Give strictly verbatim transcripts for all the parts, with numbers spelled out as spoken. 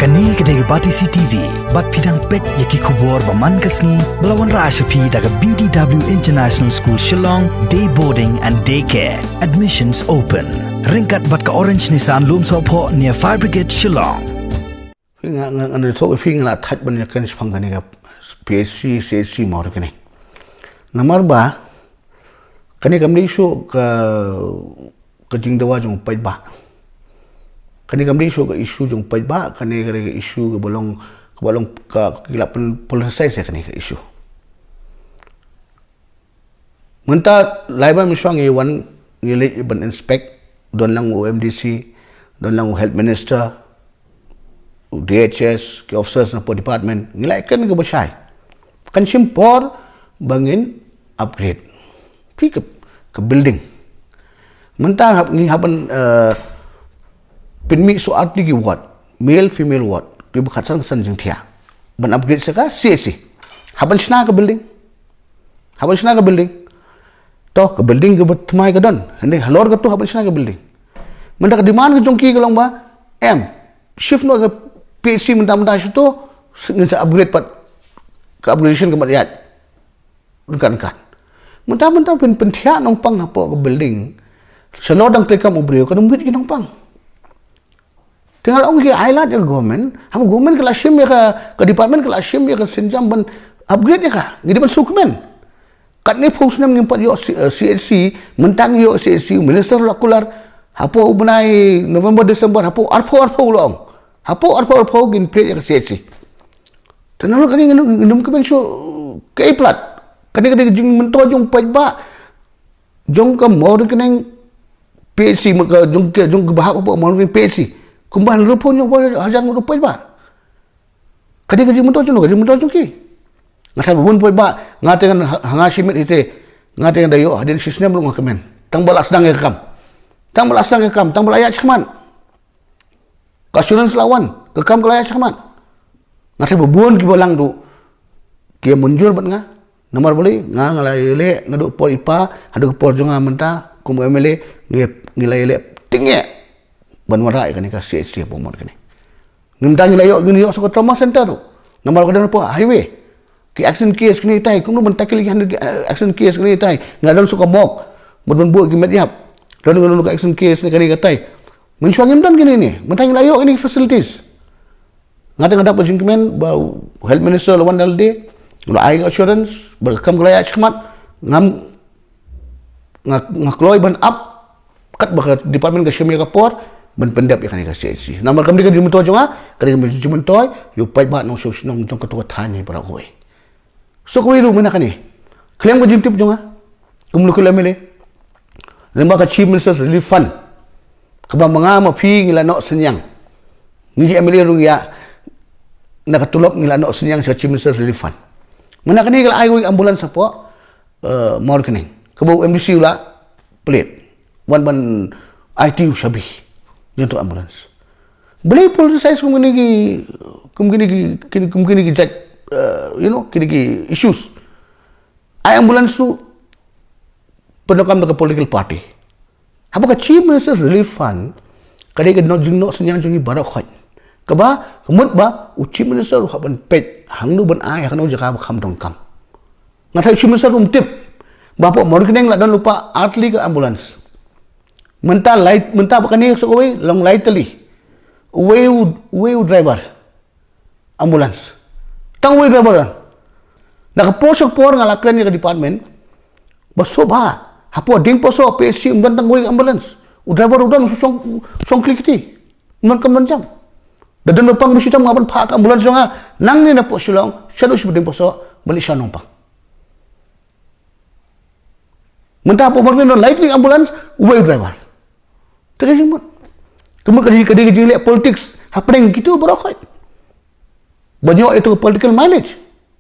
Kane ka dei ka Batesi T V, bad phi dang peit ïa ki khubor ba man ka sngi, ba la wanrah sha phi da ka B D W International School Shillong, Day Boarding and Day Care. Admissions open. Ryngkat bad ka Orange Nissan Lumsohphoh near Fire Brigade Shillong. Phi nga, nga, nga, nga, phi nga la thait ban ïa kren shaphang kane ka P H C, C H C Mawryngkneng. Namar ba, kane kam dei shuh ka, ka jingdawa jong u paidbah. Kane kam dei shuh ka issue jong u paidbah, kane ka dei ka issue kaba long, kaba long ka, ka la pyn politicize ïa kane ka issue. Mynta lai ban mynshwa ngi wan ngi leit ban inspect, don lang u M D C, don lang u health minister, u D H S, ki officers na po department, ngi la ïakren kaba shai. Kan shim por ba ngin upgrade. Phi ka, ka building. Mynta hap ngi hap ban, eh, pynmih shuh artylli ki ward, male, female ward, kiba khatsan khatsan jingthiah. Ban upgrade sha ka C H C. Hap ban shna ka building. Hap ban shna ka building. To ka building kaba thymmai ka don. Hynrei halor katu hap ban shna ka building. Mynta ka demand ka jong ki ka long ba, em, shift noh ka P H C mynta mynta shato, ngin sa upgrade pat. Ka upgradation ka mat ïaid. Kan kan. Mynta mynta pyn, pynthiah nongpang hapoh ka building. Shalor dang treikam u briew, kan ym wit ki nongpang. Te nga la ong ki ai lad ïa ka government, haba government ka la shim ïa ka, ka department ka la shim ïa ka sienjam ban upgrade ïa ka, ngi dei ban sngewkmen. Katne phew snem ngim pat ïoh C-, eh, C H C, mynta ngi ïoh C H C, u minister la kular, hapoh u bnai November, December, hapoh arphew, arphew la ong. Hapoh arphew, arphew ngin plie ïa ka C H C. Te nalor kane ngin, ngin ym kmen shuh kaei palat. Kane ka dei ka jingmyntoi jong u paidbah. Jong ka Mawryngkneng P H C, ka jong ka, jong ka bahap hapoh Mawryngkneng P H C. Kumba hynriewphew hynñiewphew hajar ngut u paidbah. Ka dei ka jingmyntoi jong, ka jingmyntoi jong ki. Nga tharai ba bun paidbah, nga te ngan ha, ha nga shimet hi te, nga te ngan da ïoh hadien shisnem ruh nga kmen. Tang ba la sdang ïa ka kam. Tang ba la sdang ïa ka kam, tang ba la ïaid shakhmat. Ka assurance la wan, ka kam ka la ïaid shakhmat. Nga tharai ba bun kiba lang ruh ki ïa mynjur bad nga. Namar balei, nga, nga la ïaleh naduh por i pa haduh ka por jong nga mynta kum u M L A, ngi, ngi la ïaleh tyngeh ban wanrah ïa kane ka C H C hapoh Mawryngkneng. Mynta ngi la ïoh, ngi ïoh shuh ka trauma center ruh. Namar ka don hapoh highway. Ki accident case kine kitai, kumno ban tackle ki, eh, accident case kine kitai. Nga don shuh ka morgue. Mut ban buh ki met ïap. Don, don ka accident case ne kane katai. Mynshuwa ngim don kine ne. Mynta ngi la ïoh kine ki facilities. Nga te nga dap ka jingkmen ba u health minister la wan da lade. La ai ka assurance ba ka kam ka la ïaid shakhmat. Ngam, nga, nga kloi ban ap kat ba ka department ka shim ïa ka por ban pyndep ïa kane ka C H C. Namar kam dei ka jingmyntoi jong nga, ka dei ka jingmyntoi ïa u paidbah nongshong shnong jong kato ka thaiñ baroh kawei. So kawei ruh mynta kane, khlem ka jingtip jong nga kum u local M L A, lyngba ka Chief Minister's Relief Fund, kaba ma nga ma phi ngi la noh synñiang. Ngi ki M L A ruh ngi ïa, na ka tulop ngi la noh synñiang sha Chief Minister's Relief Fund. Mynta kane ka la ai kawei ka ambulance hapoh, eh, Mawryngkneng, kaba u M D C u la plie. Wan ban ai ti u shabi jong tu ambulance. Balei politicize kum kine ki, kum kine ki, kine, kum kine ki jait, eh, you know, kine ki issues. Ai ambulance tu pyndonkam da ka political party. Haba ka Chief Minister's Relief Fund ka dei ka noh, jingnoh synñiang jong ngi baroh khoit. Kaba ka mut ba u Chief Minister u hap ban peit hangno ban ai, ha kano ka jaka ba kham donkam. Nga tharai u Chief Minister um tip ba hapoh Mawryngkneng la don lypa artylli ka ambulance. Mynta lai, mynta ba kane sa kawei long lai tylli. Uwei u, uwei u driver ambulance. Tang uwei u driver. Na ka por sha ka por nga la kren ïa ka department ba sngewbha, hapoh Diengposoh P H C um don tang uwei ka ambulance. U driver u don shong, shong khlieh kti. Um don kam don jam. Da don ba pang ba shitom nga ban phah ka ambulance jong nga nangne na poh Shillong shaduh sha Diengposoh ban leit sha nongpang. Mynta hapoh Mawryngkneng don lai tylli ambulance, uwei u driver. Te ka jingmut. Ka mut ka dei, ka dei ka jingleh politics hapdeng kito baroh khoit. Ba ïoh ïa tu ka political mileage.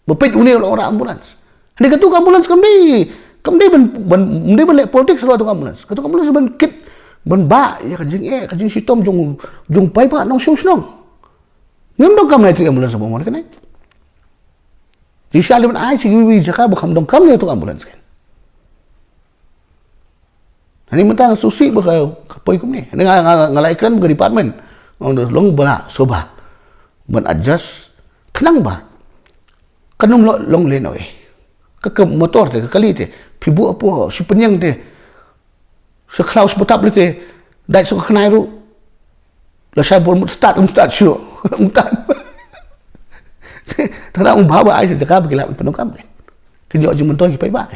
Ba peit une u la wanrah ambulance. Hynrei katu ka ambulance kam dei, kam dei ban, ban, kam dei ban leh politics halor tu ka ambulance. Katu ka ambulance ban kit, ban bah ïa ka jingeh, ka jingshitom jong, jong paidbah nongshong shnong. Ngim donkam ïa tu ambulance hapoh Mawryngkneng. Jingshisha lei ban ai sha kiwei jaka ba kham donkam ïa tu ambulance kan. Hangne mynta nga sngewsih ba ka, ka poi kumne. Hangne nga, nga, nga la ïakren bad ka department. Nga ong da long ba la sngewbha. ban adjust, khnang ba kan ym long lane away. Ka ka motor te, ka kali te, phi buh hapoh shu pynïeng te, shu khlaw shu btap lei te, dait shu ka khnai ruh. Lashai bor mut start, um start shuh. Um start. Te tang da um bha ba ai sha jaka ba ki lah ban pyndonkam, kin ïoh jingmyntoi ki paidbah.